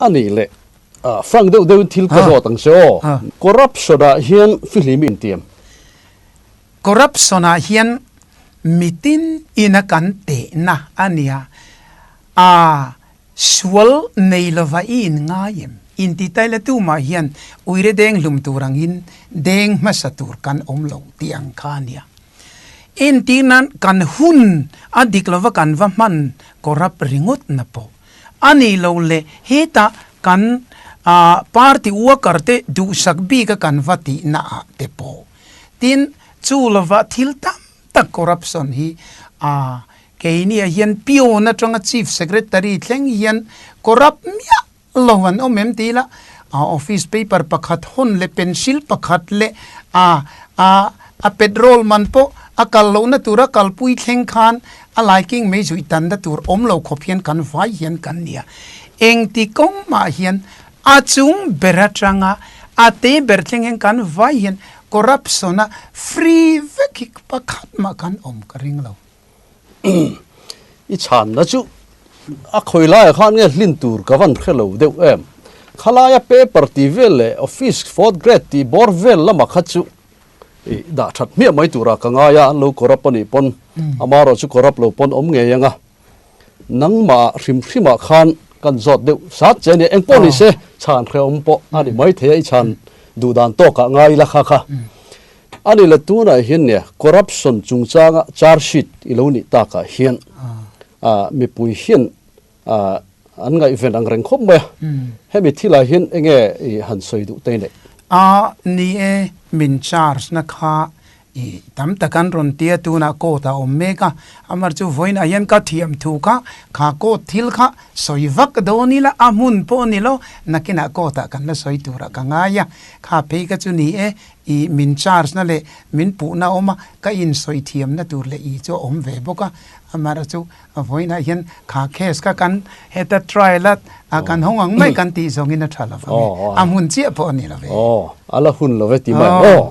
A nih leh frank deuh deuhin thil ka zawt ang che aw. Corruption ah hian fihlim i intiam. Corruption ah hian mitin ina kan tehna a nia. A sual nei lova i in ngai em? Inti taila tumah hian uire deng hlum tur angin deng hmasa tur kan awm lo tih ang kha a nia. Entir nan kan hun a dik lova kan va hman corrupt ringawt na pawh a ni lo le hetah kan party worker te duhsak bik a kan va tih na ah te pawh tin chu lova thil tam tak corruption hi a keini ah hian peon atanga chief secretary thleng hian corrupt miah lo an awm em ti ila a office paper pakhat hawn leh pencil pakhat leh a a a petrol man pawh a kal lohna tura kalpui thleng khan a laiking mai zuih tanna tur awm lo khawp hian kan vai hian kan nia. Engti kawng mah hian a chung ber atanga a te ber thleng hian kan vai hian corruption a free vek hi pakhat mah kan awm ka ring lo. I chhanna chu a khawi laiah khan nge hlin tur ka van hre lo deuh em? Khalaia paper tih vel leh office fourth grade tih bawr vel lamah kha chu i dah that hmiah mai turah ka ngai a, an lo corrupt a nih pawn amaherawh chu corrupt lo pawn awm ngei ang a. Nangmah hrim hrimah khan kan zawt deuh sat che a nia, engpawh ni se chhan hrehawm pawh a ni maithei a, i chhan duh dan tawkah ngai ila kha kha. A ni le tunah hian nia corruption chungchanga charge sheet i lo nih takah hian mipui hian an ngaihven ang reng khawp mai a, hemi thilah hian enge i han sawi duh te nei? A ni e, min charge na kha i tam tak an rawn tia tunah court a awm mek a, amar chu vawiinah hian ka thiam thu kha kha court thil kha sawi vak dawn ila a hmun pawh ni lo nakinah court ah kan la sawi turah ka ngai a, kha phei kha chu ni e I min charge na leh min puhna a awm a, ka insawi thiamna tur leh i chu a awm ve bawk a, amaherawh chu vawiinah hian kha case kha kan heta trial a kan hawng ang mai kan tih zawngin a tha lo vang e, a hmun chiah pawh a ni lo ve. Aw, a la hun lo ve ti mai. Aw.